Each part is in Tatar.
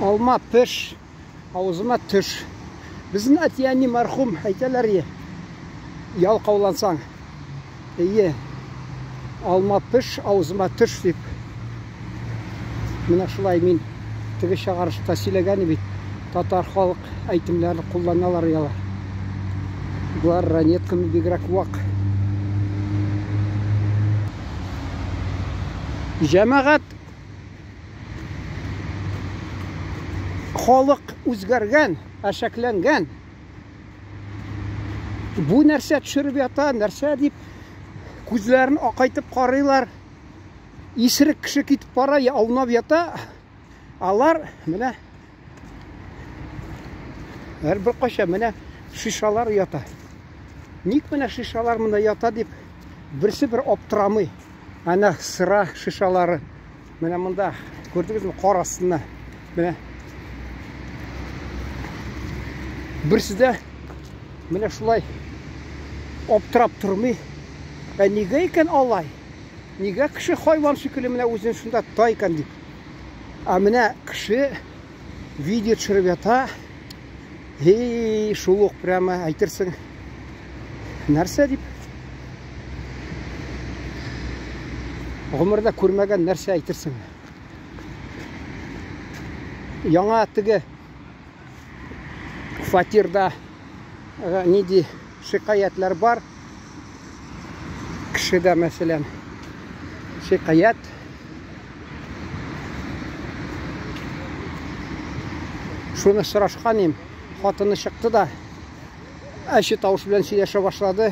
Алма пеш, авызыма төш. Безнең әти-әни мәрхүм әйтәләр е, ялкаулансаң. Әйе, алма пеш, авызыма төш дип. Менә шулай мин теге чыгарышта сөйләгән бит. Татар халык әйтемнәрен кулланалар ялар. Болар ранетканы бигрәк вак. Җәмәгать халык үзгәргән, әшәкләнгән. Бу нәрсә төшереп ята, нәрсә дип күзләрен акайтып карыйлар. Исерек кеше китеп бара, я аунап ята. Алар менә һәр бер кайча менә шишалар ята. Ник менә шишалар монда ята дип берсе бер аптырамый. Әнә сыра шишалары. Менә монда күрдегезме кар астында. Менә берсе дә менә шулай аптырап тормый. Ә нигә икән алай? Нигә кеше хайван шикелле менә үзен шунда тота икән дип. Ә менә кеше видео төшереп ята. Эй, шул ук прямо әйтерсең. Нәрсә дип? Гомердә күрмәгән нәрсә әйтерсең. Яңа теге фатирда э, нинди шикаятьләр бар. Кешедә, мәсәлән, шикаять Шуны сорашкан им, хатыны чыкты да, әче тавыш белән сөйләшә башлады.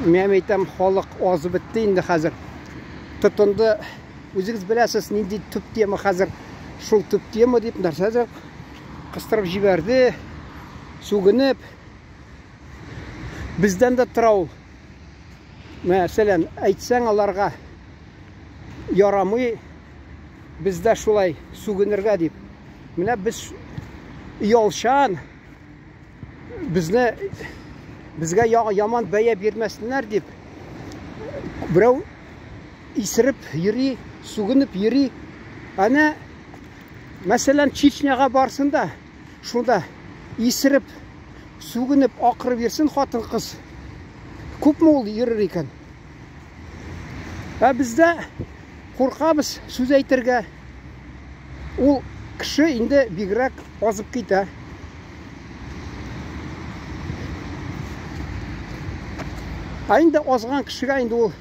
Мен әйтәм, халык азып бетте инде хәзер. Тотынды. Үзегез беләсез, нинди төп тема хәзер. Шул төп тема дип нәрсәдер кыстырып җибәрде. Сүгенеп. Бездән дә тора ул. Мәсәлән, әйтсәң аларга ярамый бездә шулай сүгенергә дип. Менә без оялчан, безне безгә яман бәя бирмәсеннәр дип берәү исереп йөри, сүгенеп йөри. Әнә, мәсәлән, Чечняга барсын да, шунда исереп, сүгенеп, акырып йөрсен хатын-кыз. Күпме ул йөрер икән? Ә бездә куркабыз сүз әйтергә. Ул кеше инде бигрәк азып китә. Ә инде азган кешегә инде ул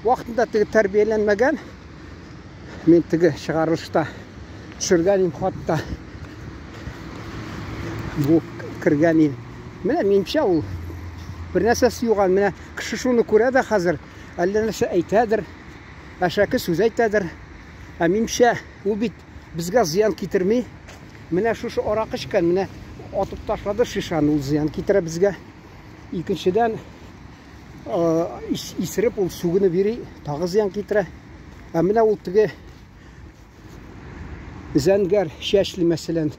вакытында теге тәрбияләнмәгән. Мин теге чыгарылышта төшергән идем хатта. Бу кергән идем. Менә минемчә ул бер нәрсәсе юк. Менә кеше шуны күрә дә хәзер әллә нәрсә әйтәдер, әшәке сүз әйтәдер. Ә минемчә ул бит безгә зыян китерми. Менә шушы аракы эчкән, менә атып ташлады шишаны, ул зыян китерә безгә. Икенчедән, исереп ул сүгенеп йөри, тагы зыян китерә. Ә менә ул теге зәңгәр чәчле, мәсәлән,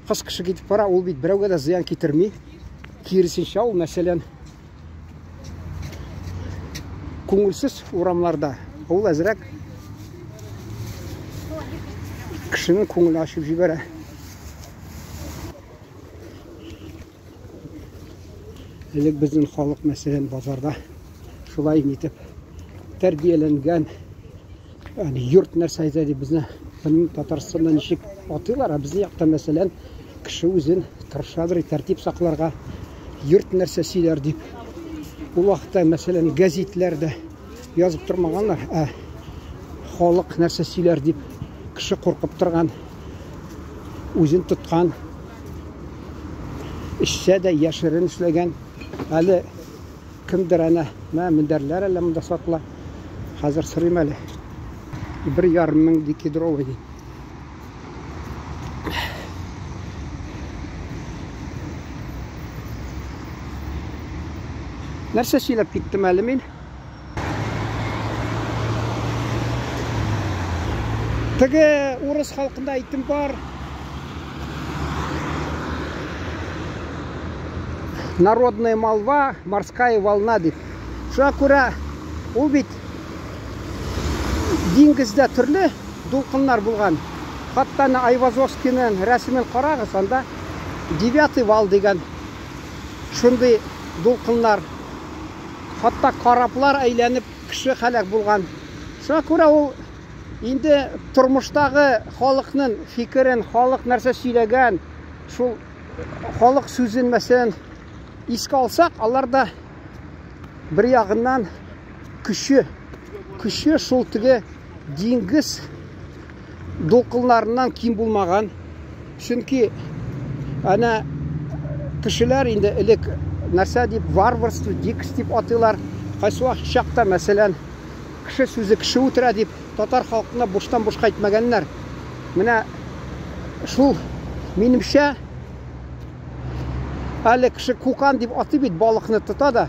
кыз кеше китеп бара, ул бит берәүгә дә зыян китерми. Киресенчә, ул, мәсәлән, күңелсез урамларда, ул әзрәк кешенең күңелен ачып җибәрә. Элек безнең халык, мәсәлән, базарда шулай нитеп тәрбияләнгән, ягъни йорт нәрсә әйтә дип безне, белмим, Татарстанда ничек атыйлар, ә безнең якта, мәсәлән, кеше үзен тырышадыр тәртип сакларга, йорт нәрсә сөйләр дип. Ул вакытта, мәсәлән, гәзитләр дә язып тормаганнар, ә халык нәрсә сөйләр дип кеше куркып торган, үзен тоткан. Эчсә дә яшерен эшләгән. Әле кемдер әнә, мә мендәрләр әллә монда сатыла. Хәзер сорыйм әле. 1,5 мең ди кедровый ди. Нәрсә сөйләп киттем әле мин? Теге урыс халкында әйтем бар. Народная молва, морская волна дип. Шуңа күрә ул бит диңгездә төрле дулкыннар булган. Хатта әнә Айвазовскийның рәсемен карагыз, анда девятый вал дигән шундый дулкыннар. Хатта кораблар әйләнеп кеше һәлак булган. Шуңа күрә ул инде тормыштагы халыкның фикерен, халык нәрсә сөйләгән, шул халык сүзен, мәсәлән, искә алсак, алар да бер ягыннан көче, көче шул теге диңгез дулкыннарыннан ким булмаган. Чөнки әнә кешеләр инде элек нәрсә дип варварство, дикость дип атыйлар. Кайсы вакыт чакта, мәсәлән, кеше сүзе кеше үтерә дип татар халкына буштан бушка әйтмәгәннәр. Менә шул минемчә әле кеше кукан дип атый бит, балыкны тота да.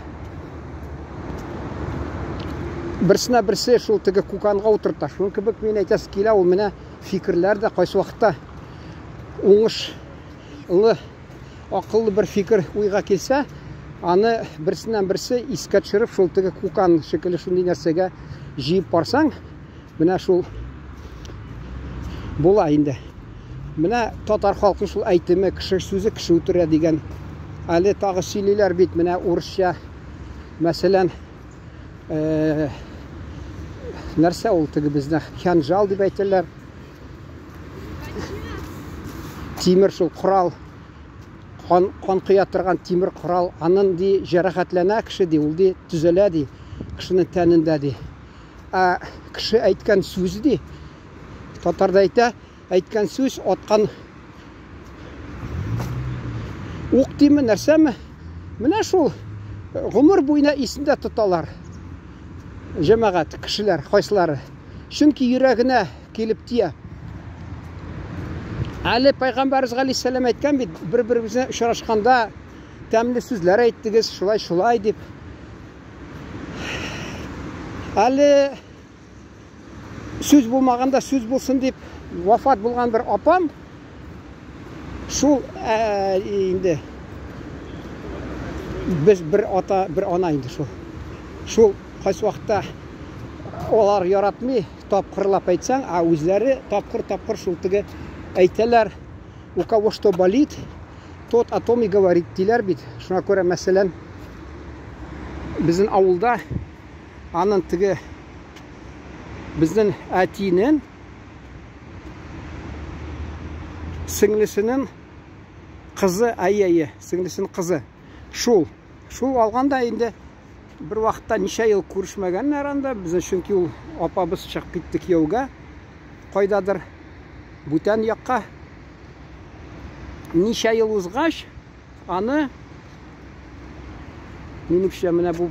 Берсенә берсе шул теге куканга утырта. Шуның кебек мин әйтәсе килә, ул менә фикерләр дә кайсы вакытта уңышлы, акыллы бер фикер уйга килсә, аны берсеннән берсе искә төшереп, шул теге кукан шикелле шундый нәрсәгә җыеп барсаң, менә шул була инде. Менә татар халкы шул әйтеме, кеше сүзе кеше үтерә дигән. Әле тагы сөйлиләр бит, менә урысча, мәсәлән, нәрсә ул теге бездә ханжал дип әйтәләр. Тимер шул корал, кан, кан коя торган тимер корал, анын ди җәрәхәтләнә кеше ди, ул ди төзәлә ди, кешенең тәнендә ди. Ә кеше әйткән сүз ди, татарда әйтә, әйткән сүз аткан ук диме, нәрсәме? Менә шул гомер буена исендә тоталар. Җәмәгать, кешеләр, кайсылары. Чөнки йөрәгенә килеп тия. Әле Пайгамбарыбыз галәйһиссәлам әйткән бит, бер-беребезне очрашканда тәмле сүзләр әйттегез, шулай-шулай дип. Әле сүз булмаганда сүз булсын дип вафат булган бер апам шул ә, инде без бер ата, бер ана инде шул. Шул кайсы вакытта алар яратмый, тапкырлап әйтсәң, ә үзләре тапкыр-тапкыр шул теге әйтәләр, у кого что болит, тот о том и говорит диләр бит. Шуңа күрә, мәсәлән, безнең авылда аның теге безнең әтинең сеңлесенең кызы, әйе, әйе, сеңлесенең кызы. Шул. Шул алганда инде бер вакытта ничә ел күрешмәгәннәр анда, безнең чөнки ул апабыз чыгып китте кияүгә, кайдадыр бүтән якка. Ничә ел узгач, аны минемчә менә бу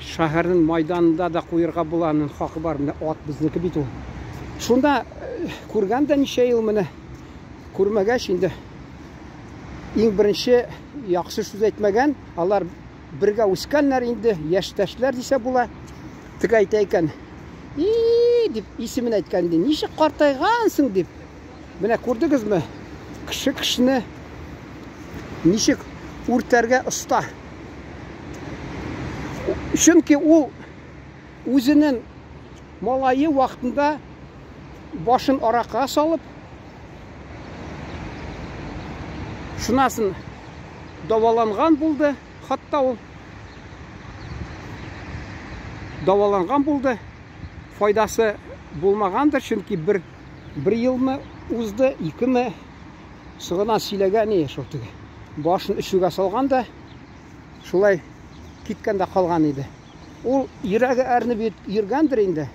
шәһәрнең майданында да куерга була, аның хакы бар, менә ат безнеке бит ул. Шунда күргән дә ничә ел менә күрмәгәч инде иң беренче яхшы сүз әйтмәгән, алар бергә үскәннәр инде, яшьтәшләр дисә була. Теге әйтә икән, и дип исемен әйткән инде, ничек картайгансың дип. Менә күрдегезме? Кеше кешене ничек үртәргә оста. Чөнки ул үзенең малае вакытында башын аракыга салып, шунасын даваланган булды, хатта ул даваланган булды. Файдасы булмагандыр, чөнки бер бер елмы узды, икеме соңыннан сөйләгән и шул теге. Башын эчүгә салган да, шулай киткән дә калган иде. Ул йөрәге әрнеп йөргәндер инде.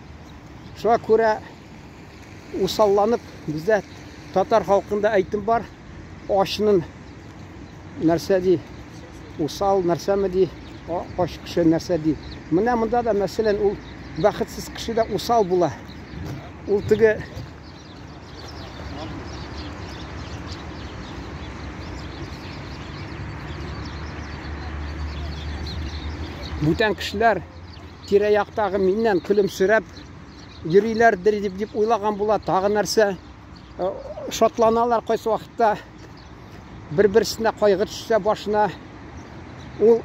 Шуңа күрә усалланып, бездә татар халкында әйтем бар, ачнын нәрсә ди, усал нәрсәме ди, ач кеше нәрсә ди. Менә монда да, мәсәлән, ул бәхетсез кеше дә усал була. Ул теге бүтән кешеләр тирә-яктагы миннән көлемсерәп йөриләрдер дип, дип уйлаган була. Тагы нәрсә? Шатланалар кайсы вакытта бер-берсенә кайгы төшсә башына. Ул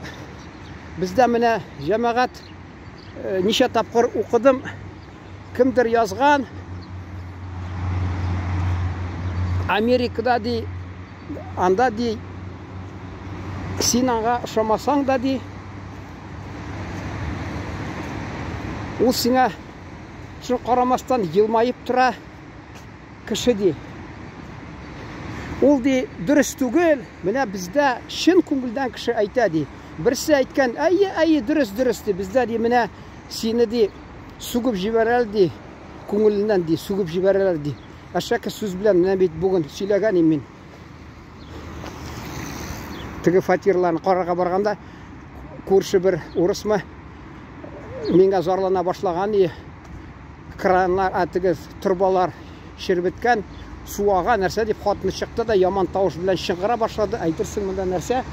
бездә менә җәмәгать ничә тапкыр укыдым, кемдер язган. Америкада ди, анда ди, син аңа ошамасаң да ди, ул сиңа шуны карамастан елмаеп тора кеше ди. Ул ди, дөрес түгел, менә бездә чын күңелдән кеше әйтә ди. Берсе әйткән, әйе, әйе, дөрес, дөрес ди, бездә ди, менә сине ди, сүгеп җибәрәләр ди, күңеленнән ди, сүгеп җибәрәләр ди. Әшәке сүз белән менә бит бүген сөйләгән идем мин. Теге фатирларны карарга барганда күрше бер урысмы миңа зарлана башлаган и краннар, ә теге торбалар череп беткән, су ага, нәрсә дип хатыны чыкты да яман тавыш белән чыңгыра башлады. Әйтерсең монда нәрсә?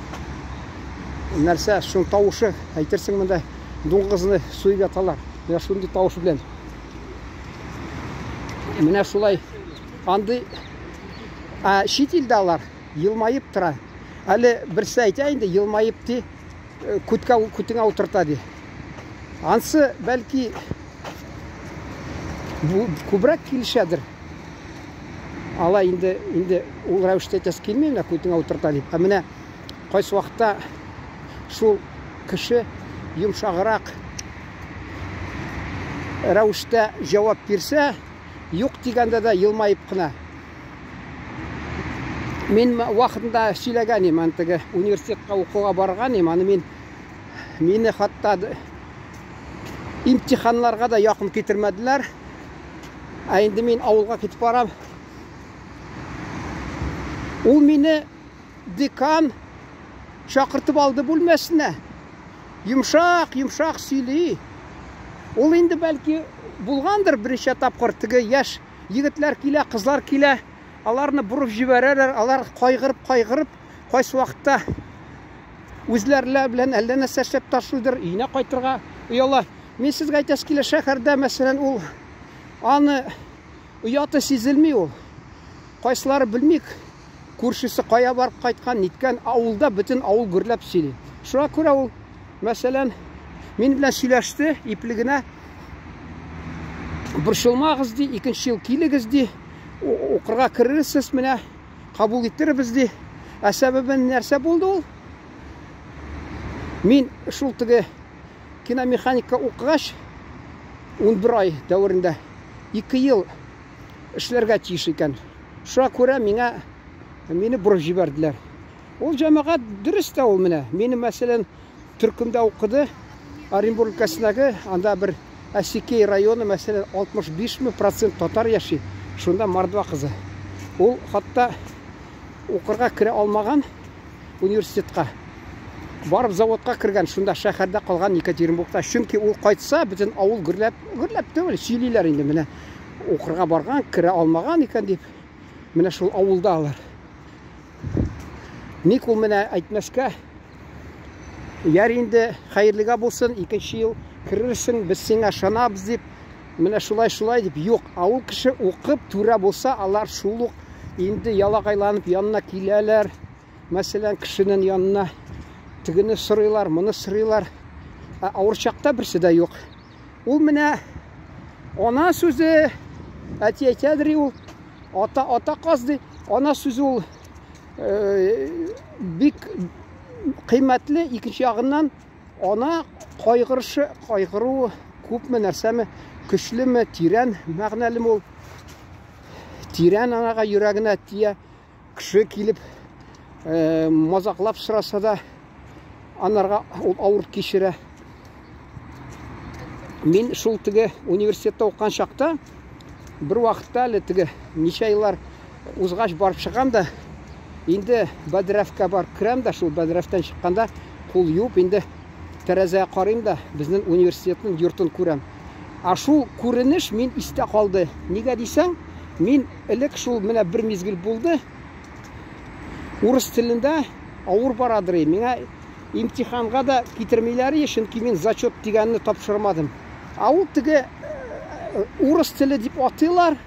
Нәрсә, шул тавышы, әйтерсең монда дуңгызны суеп яталар. Менә шундый тавыш белән. Менә шулай андый ә, чит илдә алар елмаеп тора. Әле берсе әйтә инде, елмаеп ди, э, күткә күтеңә утырта ди. Ансы бәлки бу күбрәк килешәдер. Алай инде инде ул рәвештә әйтәсе килми, менә күтеңә утырта дип. Ә менә кайсы вакытта шул кеше йомшаграк рәвештә җавап бирсә, юк дигәндә дә елмаеп кына. Мин вакытында сөйләгән идем, аны теге университетка укуга барган идем, аны мин мине хатта имтиханнарга да якын китермәделәр. Ә инде мин авылга китеп барам. Ул мине декан чакыртып алды бүлмәсенә. Йомшак, йомшак сөйли. Ул инде бәлки булгандыр берничә тапкыр теге яшь егетләр килә, кызлар килә, аларны борып җибәрәләр, алар кайгырып, кайгырып, кайсы вакытта үзләре белән әллә нәрсә эшләп ташлыйдыр, өенә кайтырга ояла. Мин сезгә әйтәсе килә, шәһәрдә, мәсәлән, ул аны ояты сизелми ул. Кайсылары белмик, күршесе кая барып кайткан, ниткән, авылда бөтен авыл гөрләп сөйли. Шуңа күрә ул, мәсәлән, мин белән сөйләште, ипле генә. Борчылмагыз ди, икенче ел килегез ди, укырга керерсез менә, кабул иттербез ди. Ә сәбәбе нәрсә булды ул? Мин шул теге киномеханика укыгач, 11 ай дәверендә 2 ел эшләргә тиеш икән. Шуңа күрә миңа мине борып җибәрделәр. Ул җәмәгать дөрес тә ул менә. Мине, мәсәлән, төркемдә укыды. Оренбург өлкәсендәге, анда бер Әсикей районы, мәсәлән, 65 процент татар яши. Шунда мордва кызы. Ул хатта укырга керә алмаган университетка. Барып заводка кергән, шунда шәһәрдә калган Екатеринбургта. Чөнки ул кайтса, бөтен авыл гөрләп, гөрләп түгел, сөйлиләр инде менә. Укырга барган, керә алмаган икән дип. Менә шул авылда алар. Ник ул менә әйтмәскә? Яр инде хәерлегә булсын, икенче ел керерсең, без сиңа ышанабыз дип, менә шулай-шулай дип, юк. Авыл кеше укып түрә булса, алар шул ук инде ялагайланып янына киләләр. Мәсәлән, кешенең янына тегене сорыйлар, моны сорыйлар. Ә авыр чакта берсе дә юк. Ул менә ана сүзе, әти әйтәдер ул, ата ата каз ди. Ана сүзе ул бик кыйммәтле, икенче ягыннан ана кайгырышы, кайгыруы күпме нәрсәме, көчлеме, тирән мәгънәлеме ул. Тирән анага йөрәгенә тия. Кеше килеп мазаклап сораса да, анарга ул авыр кичерә. Мин шул теге университетта укыган чакта бер вакытта әле теге ничә еллар узгач барып чыгам да, инде бәдрәфкә барып керәм дә, шул бәдрәфтән чыкканда кул юып инде тәрәзәгә карыйм да, безнең университетның йортын күрәм. Ә шул күренеш мин истә калды. Нигә дисәң, мин элек шул менә бер мизгел булды. Урыс телендә авыр барадыр. Миңа имтиханга да китермиләр, чөнки мин зачет дигәнне тапшырмадым. Ә ул теге урыс теле дип атыйлар.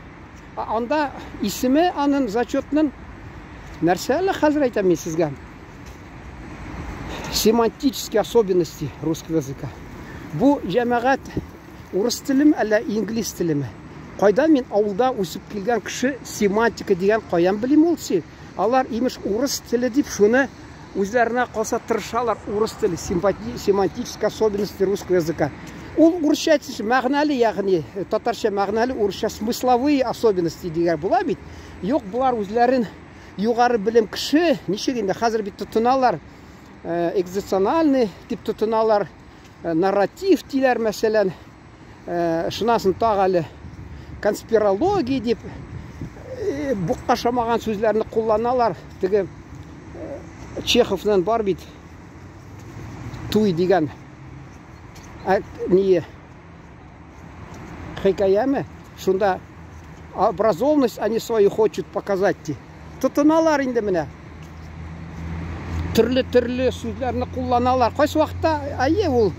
Анда исеме аның зачетның нәрсә әле хәзер әйтәм мин сезгә. Семантические особенности русского языка. Бу җәмәгать урыс телеме әллә инглиз телеме? Кайдан мин авылда үсеп килгән кеше семантика дигән каян белим ул син? Алар имеш урыс теле дип шуны үзләренә калса тырышалар урыс теле семантическая особенности русского языка. Ул урысча әйтсәң мәгънәле, ягъни татарча мәгънәле, урысча смысловые особенности дигән була бит. Юк, болар үзләрен югары белем кеше, ничек инде хәзер бит тотыналар, экзистенциальный дип тотыналар, нарратив диләр, мәсәлән. Шуннан соң тагы әле конспирология дип букка шамаган сүзләрне кулланалар. Теге Чеховның бар бит туй дигән не хикәяме? Шунда образованность они свою хочут показать ди. Тотыналар инде менә. Төрле-төрле сүзләрне кулланалар. Кайсы вакытта әйе ул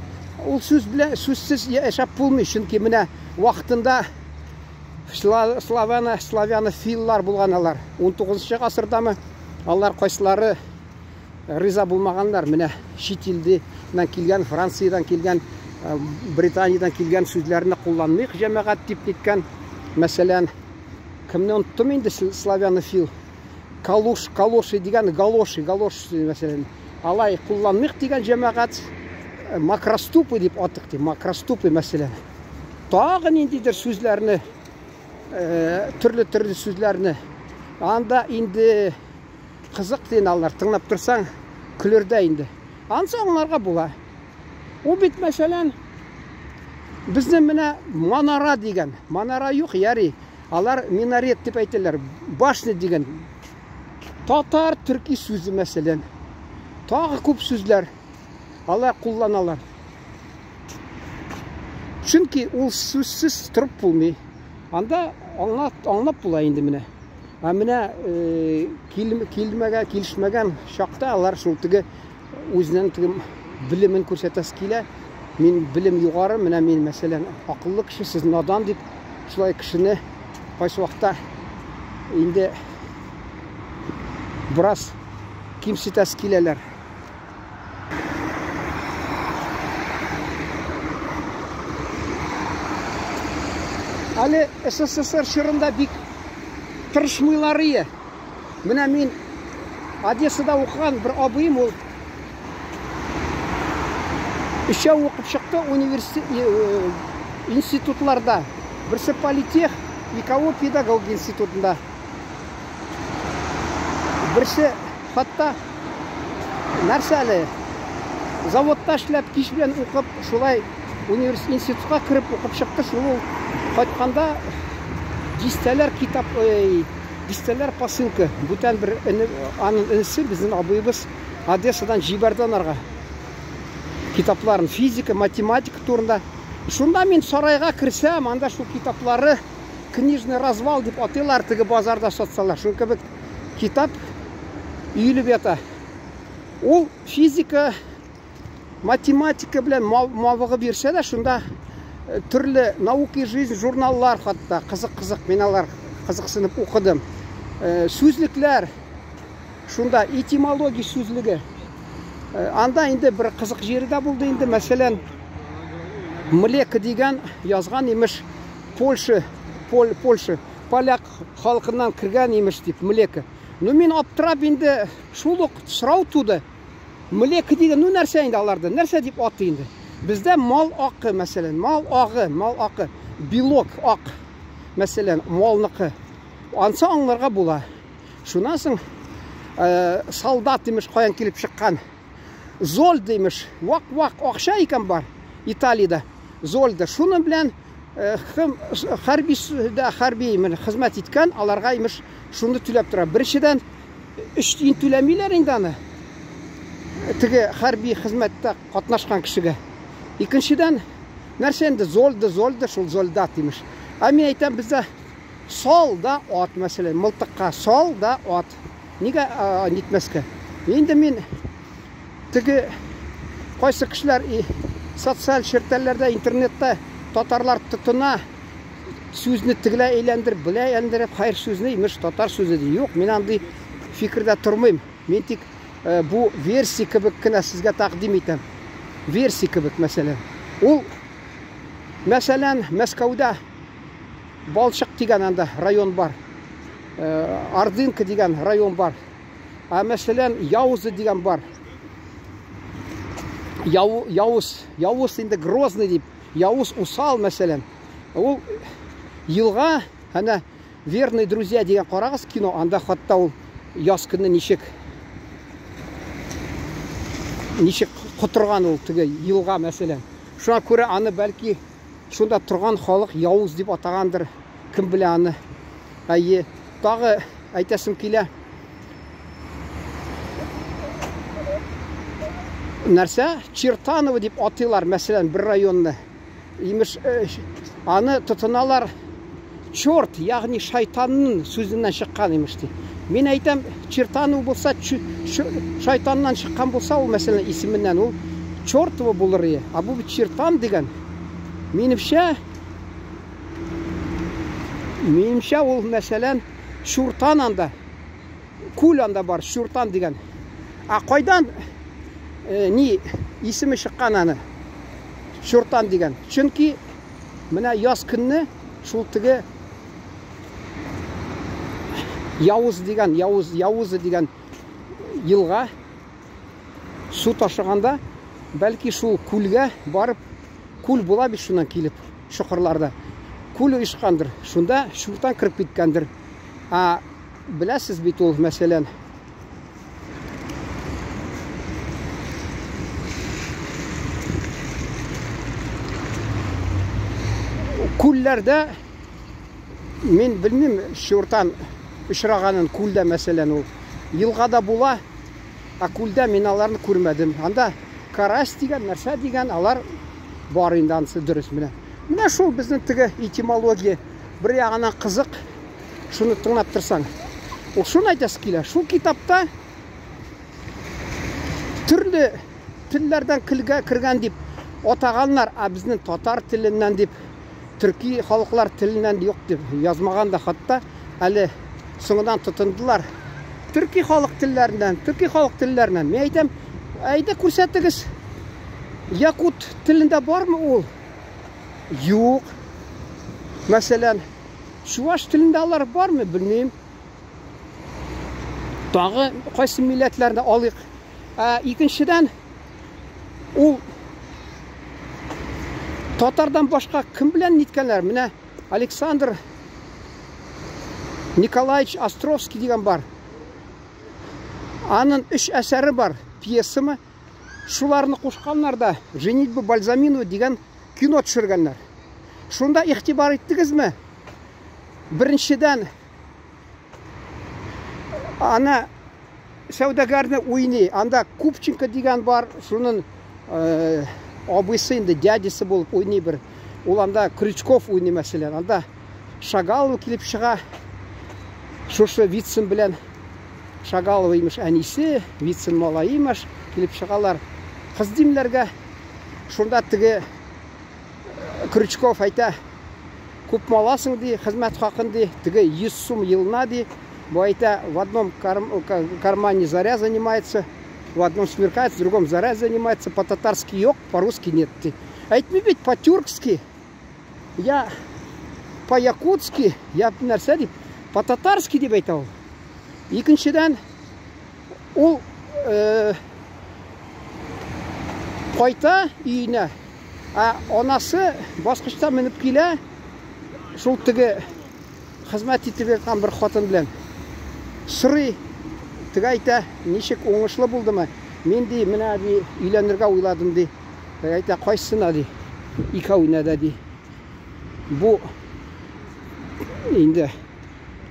ул сүз белән сүзсез яшәп булмый, чөнки менә вакытында славяна славянофиллар булган алар. 19 гасырдамы? Алар кайсылары риза булмаганнар. Менә чит илдән килгән, Франциядән килгән, Британиядән килгән сүзләрне кулланмыйк җәмәгать дип ниткән. Мәсәлән, кемне оныттым инде славянофил? Калуш, калоши дигән галоши, галош мәсәлән. Алай кулланмыйк дигән җәмәгать макроступы дип атык ди, макроступы мәсәлән. Тагы ниндидер сүзләрне, төрле-төрле сүзләрне. Анда инде кызык дин алар, тыңлап торсаң, көлердә инде. Ансы аңларга була. Ул бит мәсәлән, безнең менә манара дигән, манара юк, яри. Алар минарет дип әйтәләр, башня дигән. Татар төрки сүзе мәсәлән. Тагы күп сүзләр алар кулланалар. Чөнки ул сүзсез торып булмый. Анда аңлап, аңлап була инде менә. Ә менә килмәгә, килешмәгән чакта алар шул теге үзенең теге белемен күрсәтәсе килә. Мин белем югары, менә мин, мәсәлән, акыллы кеше, сез надан дип, шулай кешене кайсы вакытта инде бераз кимсетәсе киләләр. Әле СССР чорында бик тырышмыйлар ие. Менә мин Одессада укыган бер абыем ул өчәү укып чыкты университет институтларда. Берсе политех, икәве педагогия институтында. Берсе хатта нәрсә әле заводта эшләп кич белән укып, шулай университет институтка кереп укып чыкты. Шул ул кайтканда дистәләр китап, дистәләр посылка. Бүтән бер аның энесе, безнең абыебыз Одессадан җибәрде анарга китапларын, физика, математика турында. Шунда мин сарайга керсәм, анда шул китаплары книжный развал дип атыйлар, теге базарда сатсалар. Шул кебек китап өелеп ята. Ул физика, математика белән мавыгып йөрсә дә, шунда төрле наука и жизнь журналлар хатта кызык-кызык, мин алар кызыксынып укыдым. Сүзлекләр, шунда этимология сүзлеге. Анда инде бер кызык җире дә булды инде, мәсәлән, млека дигән язган имеш Польша, Польша, поляк халкыннан кергән имеш дип, млека. Ну мин аптырап инде шул ук сорау туды. Млека дигән, ну нәрсә инде аларда? Нәрсә дип атый инде? Бездә мал акы, мәсәлән, мал агы, мал акы, белок ак, мәсәлән, малныкы. Ансы аңларга була. Шуннан соң солдат имеш каян килеп чыккан? Зольда имеш, вак-вак акча икән бар Италиядә. Зольда. Шуның белән хәрби дә хәрби хезмәт иткән, аларга имеш шуны түләп тора. Беренчедән, 3 тиен түләмиләр инде аны. Теге хәрби хезмәттә катнашкан кешегә. Икенчедән, нәрсә инде зольда, зольда, шул зольдат имеш. Ә мин әйтәм, бездә сал да ат, мәсәлән, мылтыкка сал да ат. Нигә нитмәскә? Инде мин теге кайсы кешеләр социаль челтәрләрдә, интернетта татарлар тотына сүзне тегеләй әйләндереп, болай әйләндереп, хәер сүзне имеш татар сүзе ди. Юк, мин андый фикердә тормыйм. Мин тик бу версия кебек кенә сезгә тәкъдим итәм. Версия кебек, мәсәлән. Ул, мәсәлән, Мәскәүдә Балчык дигән анда район бар. Ордынка дигән район бар. Ә мәсәлән, Яузы дигән бар. Яу, Яуыз, Яуыз инде Грозный дип, Яуыз усал мәсәлән. Ул елга, әнә Верные друзья дигән карагыз кино, анда хатта ул яз көне ничек ничек котырган ул теге елга мәсәлән. Шуңа күрә аны бәлки шунда торган халык Яуыз дип атагандыр, кем белә аны. Әйе, тагы әйтәсем килә. Нәрсә? Чертаново дип атыйлар, мәсәлән, бер районны. Имеш, аны тотыналар черт, ягъни шайтанның сүзеннән чыккан имеш ди. Мин әйтәм, Чертаново булса, шайтаннан чыккан булса, ул мәсәлән исеменнән ул чертово булыр иде. А бу бит чертан дигән. Минемчә, минемчә ул мәсәлән чуртан анда. Күл анда бар, чуртан дигән. А кайдан ни исеме чыккан аны? Чуртан дигән. Чөнки менә яз көнне шул теге Явыз дигән, Явыз, Явызы дигән елга су ташыганда, бәлки шул күлгә барып, күл була бит шуннан килеп, чокырларда. Күл оешкандыр, шунда чуртан кереп киткәндер. А беләсез бит ул, мәсәлән, күлләрдә мин белмим, чуртан очраганын күлдә, мәсәлән, ул елгада була, ә күлдә мин аларны күрмәдем. Анда карась дигән нәрсә дигән, алар бар инде, анысы дөрес менә. Менә шул безнең теге этимология бер ягыннан кызык, шуны тыңлап торсаң. Ул шуны әйтәсе килә, шул китапта төрле телләрдән килгә кергән дип атаганнар, ә безнең татар теленнән дип, төрки халыклар теленнән юк дип язмаган да хатта, әле соңыннан тотындылар. Төрки халык телләреннән, төрки халык телләреннән. Мин әйтәм, әйдә күрсәтегез. Якут телендә бармы ул? Юк. Мәсәлән, чуваш телендә алар бармы, белмим. Тагы кайсы милләтләрне алыйк. Ә икенчедән, ул татардан башка кем белән ниткәннәр? Менә Александр Николаевич Островский дигән бар. Аның өч әсәре бар, пьесамы. Шуларны кушканнар да Женитьба Бальзаминова дигән кино төшергәннәр. Шунда игътибар иттегезме? Беренчедән, ана сәүдәгәрне уйный. Анда Купченко дигән бар, шунын абыйсы инде, дядясы булып уйный бер. Ул анда Крючков уйный мәсәлән. Анда Шагалова килеп чыга. Шушы Вицин белән Шагалова имеш әнисе, Вицин малае имеш, килеп чыгалар кыз димләргә. Шунда теге Крючков әйтә, күпме аласың ди, хезмәт хакын ди, теге 100 сум елына ди. Бу әйтә, в одном кармане заря занимается, в одном сверкает, в другом заря занимается, по-татарски юк, по-русски нет ди. Әйтми бит по-тюркски, я по-якутски, я нәрсә дип, по-татарски дип әйтә ул. Икенчедән, ул кайта өенә, ә анасы баскычта менеп килә, шул теге хезмәт итеп яткан бер хатын белән. Сорый, теге әйтә, ничек уңышлы булдымы? Мин ди, менә ди, өйләнергә уйладым ди. Теге әйтә, кайсына ди? Икәүенә дә ди. Бу инде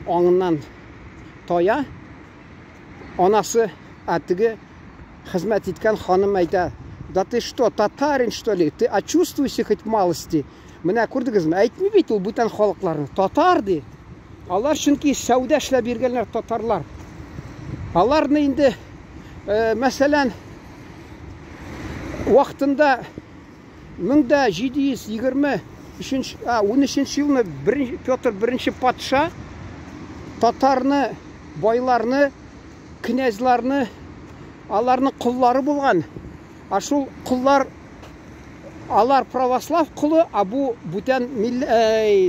аңыннан тая. Анасы, ә теге хезмәт иткән ханым әйтә, да ты что, татарин что ли? Ты очувствуйся хоть малости. Менә күрдегезме? Әйтми бит ул бүтән халыкларны. Татар ди. Алар чөнки сәүдә эшләп йөргәннәр татарлар. Аларны инде, мәсәлән, вакытында 1723, 13 елны Петр I патша татарны, байларны, князьларны, аларның коллары булган. А шул коллар Алар православ колы, а бу бүтән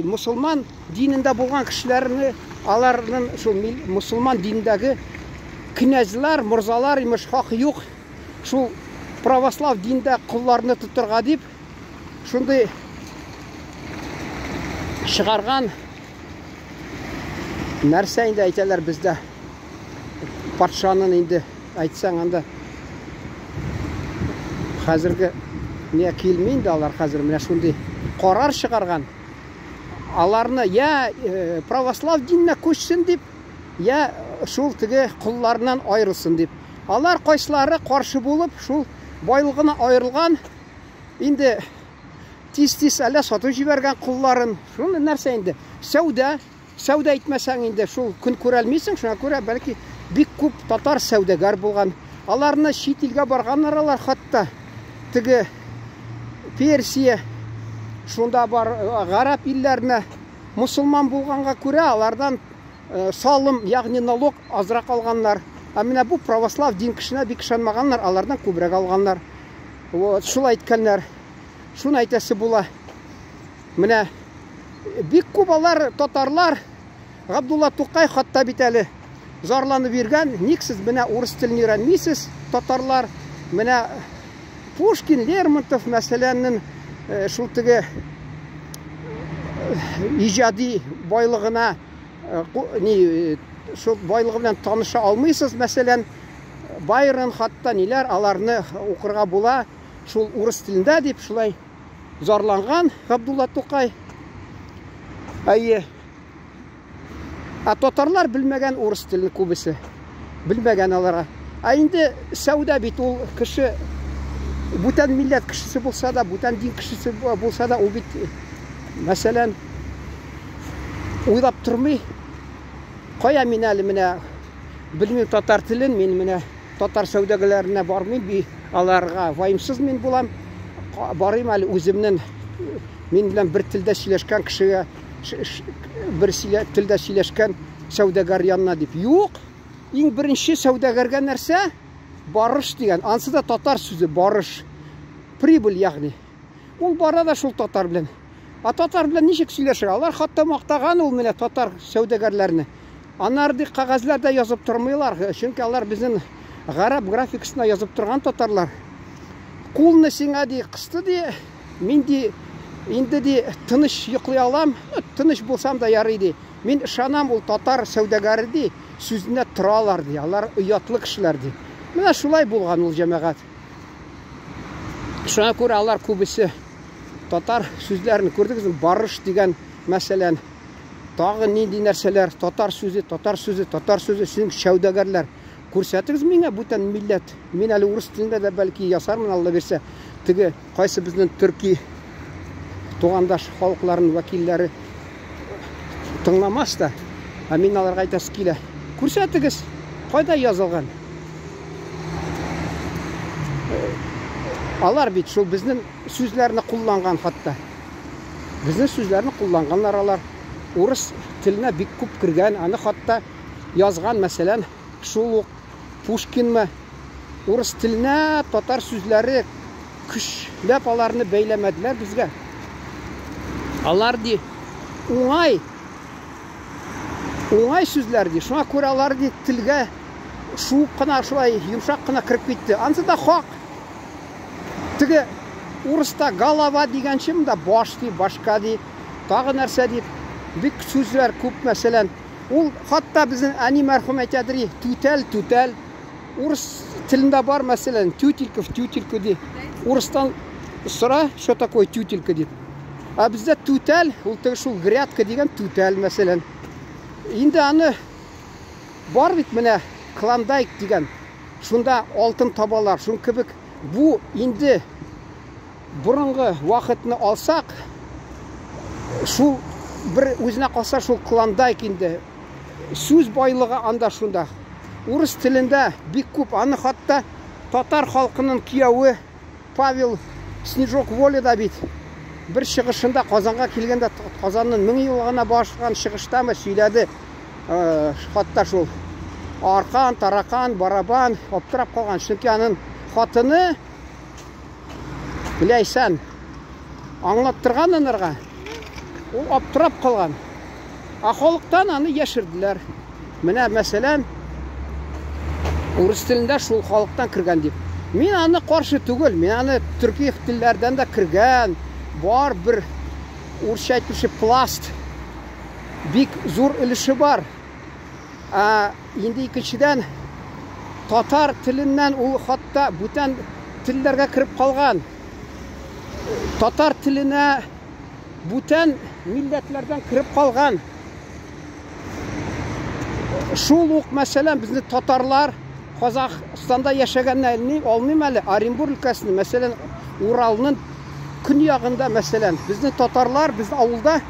мусульман динендә булган кешеләрне, аларның шул мусульман динендәге князьлар, морзалар имеш хак юк шул православ диндә колларны тотырга дип шундый чыгарган нәрсә инде әйтәләр бездә. Патшаның инде әйтсәң анда хәзерге не килми инде алар хәзер менә шундый карар чыгарган. Аларны я православ диненә күчсен дип, я шул теге колларыннан аерылсын дип. Алар кайсылары каршы булып, шул байлыгына аерылган, инде тиз-тиз әллә сатып җибәргән колларын. Шуны нәрсә инде? Сәүдә, сәүдә итмәсәң инде шул көн күрәлмисең, шуңа күрә бәлки бик күп татар сәүдәгәр булган. Аларны чит илгә барганнар алар хатта. Теге Персия, шунда бар гарәп илләренә мусульман булганга күрә алардан салым, ягъни налог азрак алганнар. Ә менә бу православ дин кешенә бик ышанмаганнар, алардан күбрәк алганнар. Вот, шулай әйткәннәр. Шуны әйтәсе була. Менә бик күп алар татарлар Габдулла Тукай хатта бит әле зарланып йөргән, ник сез менә урыс телен өйрәнмисез, татарлар? Менә Пушкин, Лермонтов мәсәләннең шул теге иҗади байлыгына ни шул байлыгы белән таныша алмыйсыз, мәсәлән, Байрон хатта ниләр, аларны укырга була шул урыс телендә дип шулай зарланган Габдулла Тукай. Әйе. Ә татарлар белмәгән урыс телен күбесе. Белмәгән алара. Ә инде сәүдә бит ул кеше бүтән милләт кешесе булса да, бүтән дин кешесе булса да, ул бит, мәсәлән, уйлап тормый. Кая мин әле менә белмим татар телен, мин менә татар сәүдәгәләренә бармыйм, би аларга ваемсыз мин булам. Барыйм әле үземнең мин белән бер телдә сөйләшкән кешегә, бер телдә сөйләшкән сәүдәгәр янына дип. Юк, иң беренче сәүдәгәргә нәрсә? Барыш дигән. Ансы да татар сүзе, барыш. Прибыль, ягъни. Ул бара да шул татар белән. А татар белән ничек сөйләшергә? Алар хатта мактаган ул менә татар сәүдәгәрләрне. Аннары ди кәгазьләрдә язып тормыйлар, чөнки алар безнең гарәп графикасында язып торган татарлар. Кулны сиңа ди кысты ди, мин ди инде ди тыныч йоклый алам, ну, тыныч булсам да ярый ди. Мин ышанам, ул татар сәүдәгәре ди, сүзенә торалар ди, алар оятлы кешеләр ди. Менә шулай булган ул җәмәгать. Шуңа күрә алар күбесе татар сүзләрен күрдегезме? Барыш дигән, мәсәлән, тагы нинди нәрсәләр, татар сүзе, татар сүзе, татар сүзе, сезнең сәүдәгәрләр. Күрсәтегез миңа бүтән милләт. Мин әле урыс телендә дә бәлки ясармын, Алла бирсә. Теге кайсы безнең төрки тугандаш халыкларының вәкилләре тыңламас та, ә мин аларга әйтәсе килә. Күрсәтегез, кайда язылган? Алар бит шул безнең сүзләрне кулланган хатта. Безнең сүзләрне кулланганнар алар. Урыс теленә бик күп кергән, аны хатта язган, мәсәлән, шул ук Пушкинмы? Урыс теленә татар сүзләре көчләп аларны бәйләмәделәр безгә. Алар ди уңай уңай сүзләр ди. Шуңа күрә алар ди телгә шуып кына шулай йомшак кына кереп китте. Ансы да хак. Теге урыста голова дигәнче монда баш ди, башка ди, тагы нәрсә дип бик сүзләр күп, мәсәлән. Ул хатта безнең әни мәрхүм әйтәдер, түтәл, түтәл. Урыс телендә бар, мәсәлән, тютелька в тютельку ди. Урыстан сора, что такое тютелька дип. Ә бездә түтәл, ул теге шул грядка дигән түтәл, мәсәлән. Инде аны бар бит менә Клондайк дигән. Шунда алтын табалар. Шун кебек бу инде борынгы вакытны алсак, шул бер үзенә калса шул Клондайк инде. Сүз байлыгы анда шунда. Урыс телендә бик күп, аны хатта татар халкының кияве Павел Снежок Воля да бит бер чыгышында Казанга килгәндә Казанның 1000 еллыгына багышланган чыгыштамы сөйләде. Хатта шул аркан, таракан, барабан аптырап калган. Чөнки аның хатыны Ләйсән. Аңлаттырган анарга. Ул аптырап калган. Ә халыктан аны яшерделәр. Менә, мәсәлән, урыс телендә шул халыктан кергән дип. Мин аны каршы түгел, мин аны төрки телләрдән дә кергән, бар бер урысча әйтмешли пласт, бик зур өлеше бар. Ә инде икенчедән, татар теленнән ул хатта бүтән телләргә кереп калган. Татар теленә бүтән милләтләрдән кереп калган. Шул ук, мәсәлән, безне татарлар Казахстанда яшәгәнне алмыйм әле, Оренбург өлкәсендә, мәсәлән, Уралның көньягында, мәсәлән, безне татарлар, без авылда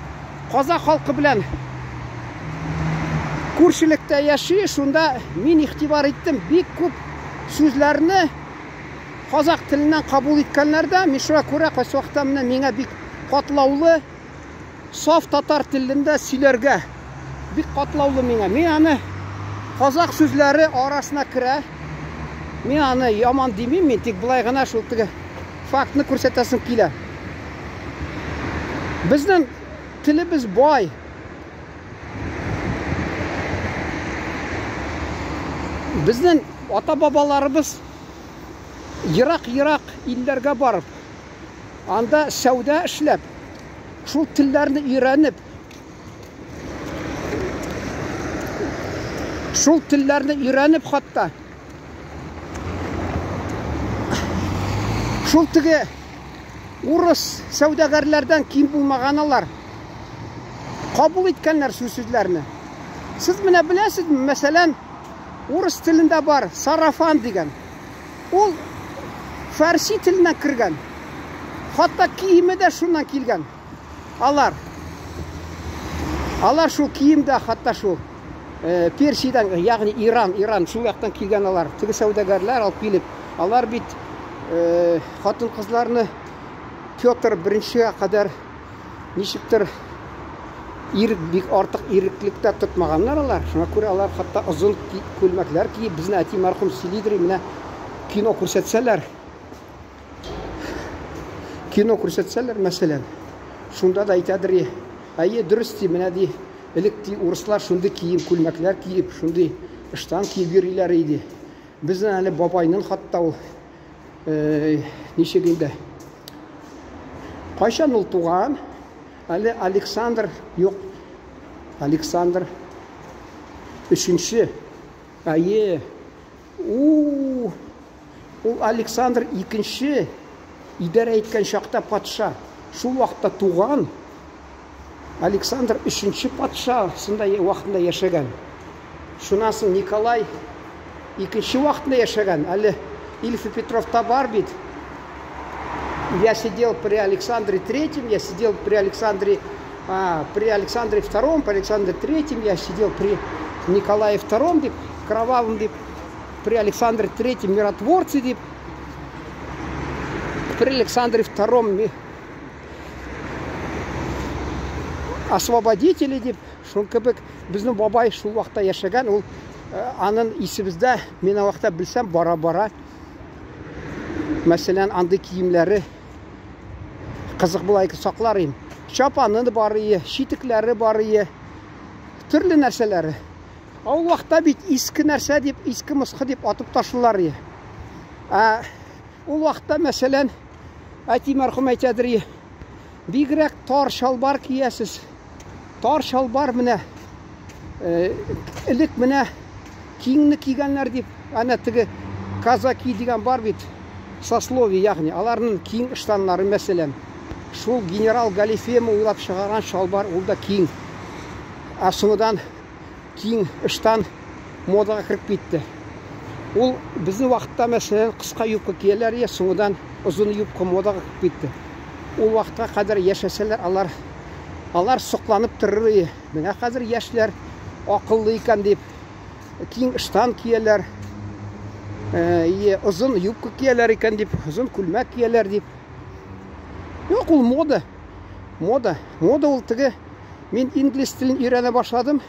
казах халкы белән күршелектә яши, шунда мин игътибар иттем, бик күп сүзләрне казах теленнән кабул иткәннәр дә, мин шуңа күрә кайсы вакытта менә миңа бик катлаулы саф татар телендә сөйләргә бик катлаулы миңа. Мин аны казах сүзләре арасына керә. Мин аны яман димим, мин тик былай гына шул теге фактны күрсәтәсем килә. Безнең телебез бай. Безнең ата-бабаларыбыз ерак-ерак илләргә барып, анда сәүдә эшләп, шул телләрне өйрәнеп, шул телләрне өйрәнеп хатта, шул теге урыс сәүдәгәрләрдән ким булмаган алар. Кабул иткәннәр шул сүзләрне. Сез менә беләсезме, мәсәлән, урыс телендә бар сарафан дигән. Ул фәрси теленнән кергән. Хатта киеме дә шуннан килгән. Алар. Алар шул кием дә хатта шул Персиядән, ягъни Иран, Иран шул яктан килгән алар. Теге сәүдәгәрләр алып килеп, алар бит хатын-кызларны Петр беренчегә кадәр ничектер ирек бик артык иреклектә тотмаганнар алар. Шуңа күрә алар хатта озын күлмәкләр киеп, безне әти мәрхүм сөйлидер, менә кино күрсәтсәләр, кино күрсәтсәләр, мәсәлән, шунда да әйтәдер, әйе, дөрес ди, менә ди, элек ди урыслар шундый кием, күлмәкләр киеп, шундый ыштан киеп йөриләр иде. Безнең әле бабайның хатта ул ничек инде? Кайчан ул туган? Әле Александр юк. Александр өченче. Әйе. У, ул Александр икенче идарә иткән чакта патша. Шул вакытта туган. Александр өченче патша сында вакытында яшәгән. Шуннан соң Николай икенче вакытында яшәгән. Әле Ильф и Петровта бар бит. Я сидел при Александре Третьем, я сидел при Александре, при Александре Втором, при Александре Третьем, я сидел при Николае Втором, дип, кровавом, дип, при Александре Третьем миротворце, дип, при Александре Втором освободители, дип, шул кебек безнең бабай шул вакытта яшәгән, ул анын исебездә, мин ул вакытта белсәм, бара-бара, мәсәлән, андый киемнәре кызык була икән, саклар идем. Чапаны бар ие, читекләре бар ие, төрле нәрсәләре. Ә ул вакытта бит иске нәрсә дип, иске мыскы дип атып ташлыйлар ие. Ә ул вакытта, мәсәлән, әти мәрхүм әйтәдер ие, бигрәк тар чалбар киясез. Тар чалбар менә, элек менә киңне кигәннәр дип, әнә теге казаки дигән бар бит, сословие, ягъни аларның киң ыштаннары, мәсәлән, шул генерал Галифема уйлап чыгарган чалбар, ул да киң. Ә соңыдан киң ыштан модага кереп китте. Ул безнең вакытта, мәсәлән, кыска юбка кияләр, я соңыдан озын юбка модага кереп китте. Ул вакытка кадәр яшәсәләр, алар сокланып торыр. Менә хәзер яшьләр акыллы икән дип, киң ыштан кияләр, озын юбка кияләр икән дип, озын күлмәк кияләр дип. Юк, ул мода. Мода. Мода ул теге. Мин инглиз телен өйрәнә башладым.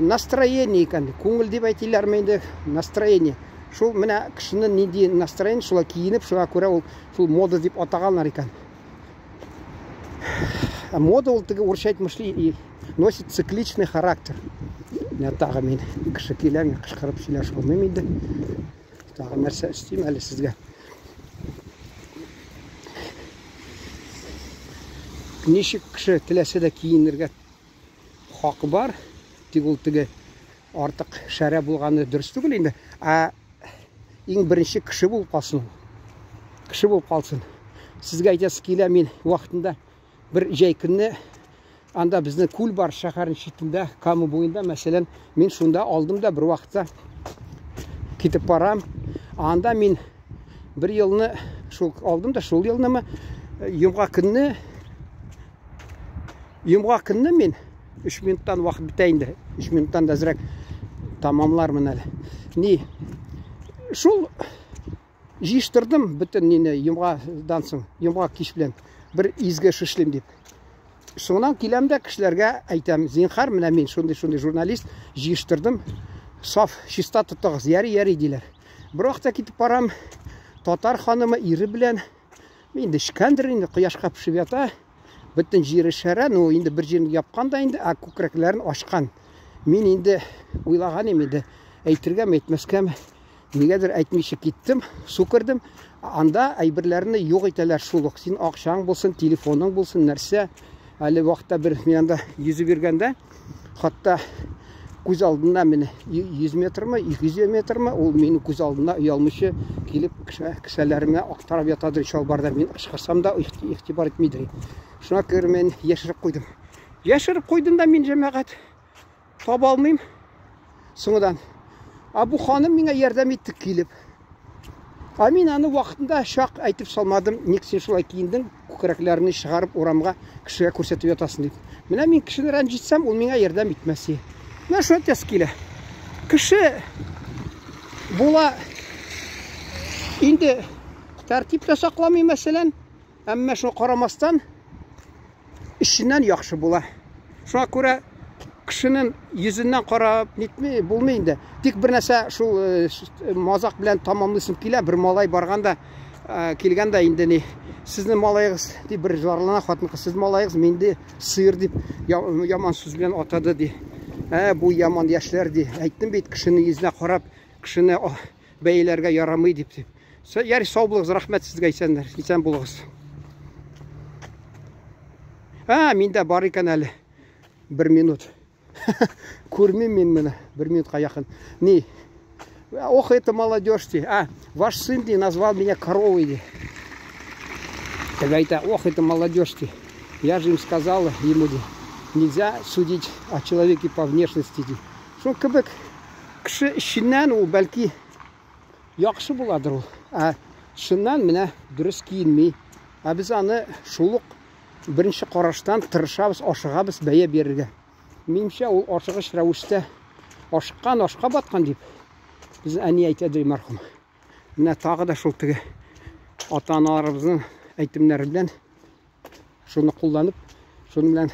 Настроение икән. Күңел дип әйтиләрме инде? Настроение. Шул менә кешенең нинди настроение, шулай киенеп, шуңа күрә ул шул мода дип атаганнар икән. Ә мода ул теге урысча әйтмешли и носит цикличный характер. Менә тагы мин кеше килә, мин кычкырып сөйләшә алмыйм инде. Тагы нәрсә өстим әле сезгә. Ничек кеше теләсә дә киенергә хакы бар, тик ул теге артык шәрә булганы дөрес түгел инде. Ә иң беренче кеше булып калсын ул. Кеше булып калсын. Сезгә әйтәсе килә, мин вакытында бер җәй көнне анда безнең күл бар шәһәрнең читендә, Кама буенда, мәсәлән, мин шунда алдым да бер вакытта китеп барам. Анда мин бер елны шул алдым да шул елнымы йомга көнне Йомга көнне мин 3 минуттан вакыт бетә инде. 3 минуттан да әзрәк тамамлармын әле. Ни шул җыештырдым бөтен нине йомгадан соң, йомга кич белән бер изге эш эшлим дип. Соңыннан киләм дә кешеләргә әйтәм, зинхар, менә мин шундый-шундый журналист, җыештырдым, саф, чиста тотыгыз, яри-яри диләр. Бер вакытта китеп барам, татар ханымы ире белән Инде эчкәндер инде, кояшка пешеп ята. Бөтен җире шәрә, ну инде бер җирен япкан да инде, ә күкрәкләрен ачкан. Мин инде уйлаган идем инде, әйтергәме, әйтмәскәме, нигәдер әйтмичә киттем, су кердем. Анда әйберләрне юк итәләр шул ук. Син акчаң булсын, телефоның булсын, нәрсә. Әле вакытта бер мин анда йөзеп йөргәндә, хатта күз алдында менә 100 метрмы, 200 метрмы, ул минем күз алдында оялмыйча килеп кесәләремә актарып ятадыр чалбарда. Мин кычкырсам да игътибар итмидер. Шуңа күрә мин яшереп куйдым. Яшереп куйдым да мин җәмәгать таба алмыйм. Соңыдан. А бу ханым миңа ярдәм итте килеп. А мин аны вакытында чак әйтеп салмадым, ник син шулай киендең, күкрәкләреңне чыгарып урамга кешегә күрсәтеп ятасың дип. Менә мин кешене рәнҗетсәм, ул миңа ярдәм итмәс. Менә шулай әйтәсе килә. Кеше була инде тәртип тә сакламый, мәсәлән, әмма шуңа карамастан эченнән яхшы була. Шуңа күрә кешенең йөзеннән карап нитми булмый инде. Тик бер нәрсә шул э, мазак белән тамамлыйсым килә. Бер малай барганда э, килгәндә инде ни сезнең малаегыз дип бер зарлана хатын кыз сезнең малаегыз минде сыер дип яман сүз белән атады ди. Ә бу яман яшьләр ди. Әйттем бит кешенең йөзенә карап кешене бәяләргә ярамый дип. Яри, сау булыгыз, рәхмәт сезгә, исәннәр, исән булыгыз. А, миндә бар икән әле. Бер минут. Күрмим мин моны. Бер минутка якын. Ни? Ох, это молодежь, ди. А, ваш сын, ди, назвал меня коровой, ди. Тогда это, ох, это молодежь, ди. Я же им сказала ему, ди, нельзя судить о человеке по внешности, ди. Шул кебек кеше эченнән ул бәлки яхшы буладыр ул. Ә чыннан менә дөрес киенми. Ә без аны шул ук беренче караштан тырышабыз, ашыгабыз бәя бирергә. Минемчә, ул ашыгыч рәвештә ашыккан, ашка баткан дип без әни әйтә ди мәрхүм. Менә тагы да шул теге ата-аналарыбызның әйтемнәре белән шуны кулланып, шуның белән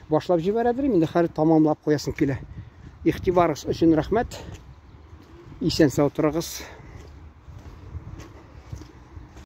башлап җибәрәдер инде хәзер тамамлап куясым килә. Игътибарыгыз өчен рәхмәт. Исән сау торыгыз.